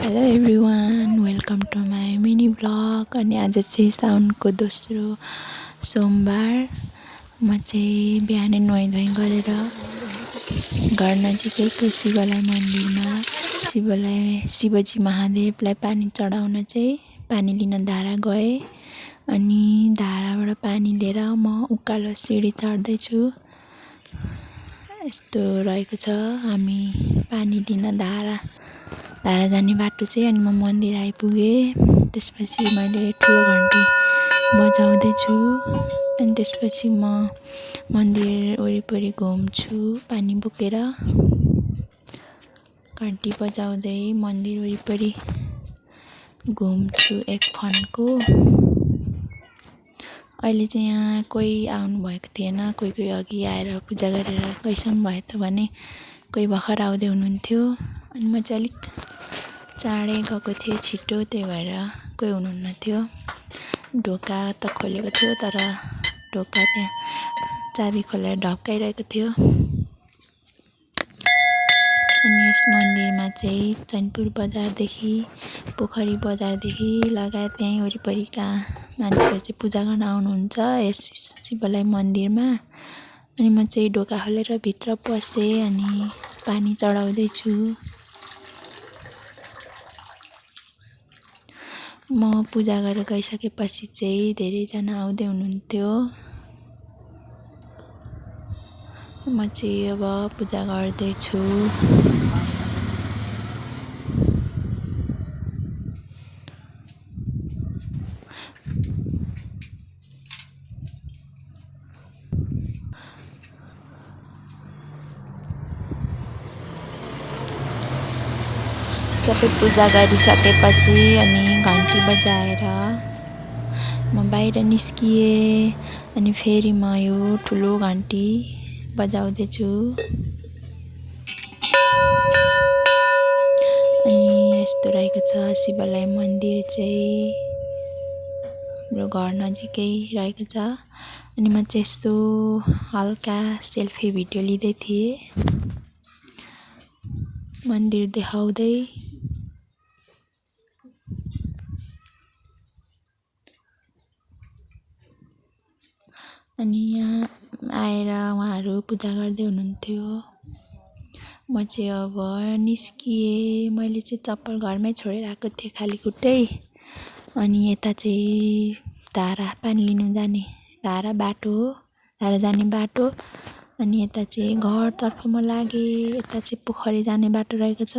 Hello everyone, welcome to my mini blog. अनि आज चाहिँ साउनको दोस्रो सोमबार। म चाहिँ बिहानै नुहाइधुवाइ गरेर घर नजिकैको शिवलाई मन्दिरमा शिवजी महादेवलाई पानी चढाउन चाहिँ पानी लिन धारा गएँ। अनि धाराबाट पानी लिएर म उकालो सिडी चढ्दैछु। यस्तो रहेको छ हामी पानी लिन धारा जाने बाटो चाहिँ। अनि म मन्दिर आइपुगेँ। त्यसपछि मैले ठुलो घन्टी बजाउँदैछु। अनि त्यसपछि म मन्दिर वरिपरि घुम्छु पानी बोकेर। घन्टी बजाउँदै मन्दिर वरिपरि घुम्छु एक फन्को। अहिले चाहिँ यहाँ कोही आउनु भएको थिएन। कोही अघि आएर पूजा गरेर गइसक्नु भयो त भने कोही भर्खर आउँदै हुनुहुन्थ्यो। अनि म चाहिँ अलिक चाँडै गएको थिएँ छिटो, त्यही भएर कोही हुनुहुन्न थियो। ढोका त खोलेको थियो तर ढोका त्यहाँ चाबी खोलेर ढप्काइरहेको थियो। अनि यस मन्दिरमा चाहिँ चैनपुर बजारदेखि पोखरी बजारदेखि लगायत त्यहीँ वरिपरिका मान्छेहरू चाहिँ पूजा गर्न आउनुहुन्छ यस शिवलाई मन्दिरमा। अनि म चाहिँ ढोका खोलेर भित्र पसेँ अनि पानी चढाउँदैछु। म पूजा गरेर गइसकेपछि चाहिँ धेरैजना आउँदै हुनुहुन्थ्यो। म चाहिँ अब पूजा गर्दैछु। सबै पूजा गरिसकेपछि अनि घन्टी बजाएर म बाहिर निस्किएँ। अनि फेरि म यो ठुलो घन्टी बजाउँदैछु। अनि यस्तो रहेको छ शिवलाई मन्दिर चाहिँ हाम्रो घर नजिकै रहेको छ। अनि म चाहिँ यस्तो हल्का सेल्फी भिडियो लिँदै थिएँ मन्दिर देखाउँदै। अनि यहाँ आएर उहाँहरू पूजा गर्दै हुनुहुन्थ्यो। म चाहिँ अब निस्किएँ। मैले चाहिँ चप्पल घरमै छोडेर आएको थिएँ खाली खुट्टै। अनि यता चाहिँ धारा पानी लिनु जाने धारा जाने बाटो। अनि यता चाहिँ घरतर्फ म लागेँ। यता चाहिँ पोखरी जाने बाटो रहेको छ।